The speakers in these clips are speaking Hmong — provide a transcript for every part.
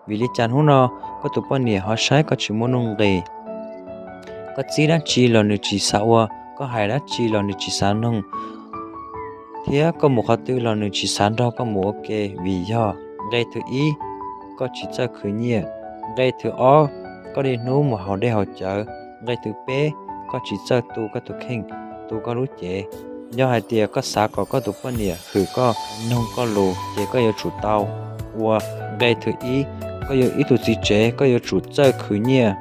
Vim li cas hnub no koj tus poj niam ho saib koj tsis muaj nuj nqis? Koj txib dab tsi los nws tsis xav ua, koj hais dab tsi los nws tsis xav mloog, thiab koj mus qhov twg los nws tsis xav nrog koj mus ua ke. Vim yog nqe thib ib, koj tsis txawj khwv nyiaj. Nqe thib ob, koj niaj hnub mus haus dej haus cawv. Nqe thib peb, koj tsis txawj tu koj tus kheej, tu koj lub cev. Yog hais tias koj xav kom koj tus poj niam hwm koj, mloog koj lus, ces koj yuav tsum tau ua nqe thib ib. Koj yog ib tug txiv tsev, koj yuav tsum txawj khwv nyiaj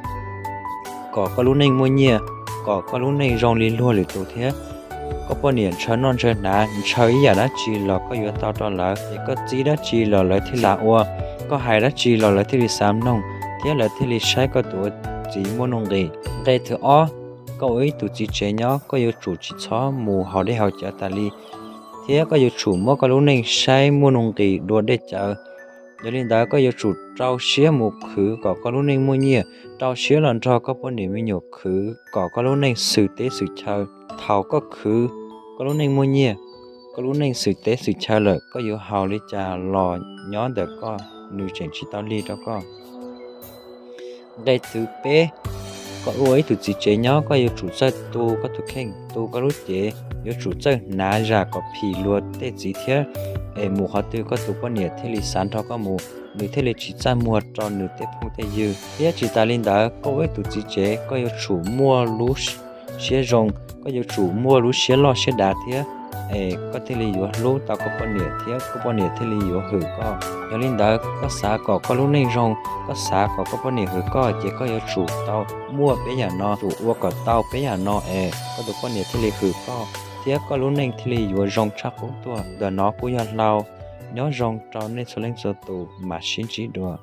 kom koj lub neej muaj nyiaj, kom koj lub neej zoo li luag lwm tus thiab. Koj poj niam ntshaw noj ntshaw hnav, ntshaw ib yam dab tsi los koj yuav tau rau lawv, ces koj txib dab tsi los lawv thiaj li xav ua, koj hais dab tsi los lawv thiaj li xav mloog, thiab lawv thiaj li saib koj tus txiv muaj nuj nqis. Nqe thib ob, koj ua ib tug txiv tsev nyob, koj yuav tsum tsis txhob mus haus dej haus cawv tas li, thiab koj yuav tsum muab koj lub neej saib muaj nuj nqis dua dej cawv. Yog li ntawd, koj yuav tsum rau siab mus khwv kom koj lub neej muaj nyiaj, rau siab los nrog koj poj niam me nyuam khwv kom koj lub neej xwm teb xwm chaw. Thaum koj khwv koj lub neej muaj nyiaj, koj lub neej xwm teb xwm chaw lawm, koj yuav haus li cas los nyob ntawm koj, nws tseem tsis tau lig rau koj. Nqe thib peb, koj ua ib tug txiv tsev nyob, koj yuav tsum txawj tu koj tus kheej, tu koj lub cev, yuav tsum txawj hnav zam kom phim luag tej txiv thiab, es mus qhov twg koj tus poj niam thiaj li xav nrog koj mus, nws thiaj li tsis txaj muag rau nws tej phooj tej ywg. Thiab tsis tas li ntawd, koj ua ib tug txiv tsev, koj yuav tsum muaj lub siab zoo, koj yuav tsum muaj lub siab loj siab dav thiab, es koj thiaj li yuav hlub tau koj poj niam thiab koj poj niam thiaj li yuav hwm koj. Yog li ntawd, koj xav kom koj lub neej zoo, koj xav kom koj poj niam hwm koj, ces koj yuav tsum tau muaj peb yam no, tsum ua kom tau peb yam no es koj tus poj niam thiaj li hwm koj, thiab koj lub neej thiaj li yuav zoo tshaj qub tuaj. Ntawm no kuv yog Hlau, nyob zoo rau nej txhua leej txhua tus, mam sib ntsib dua.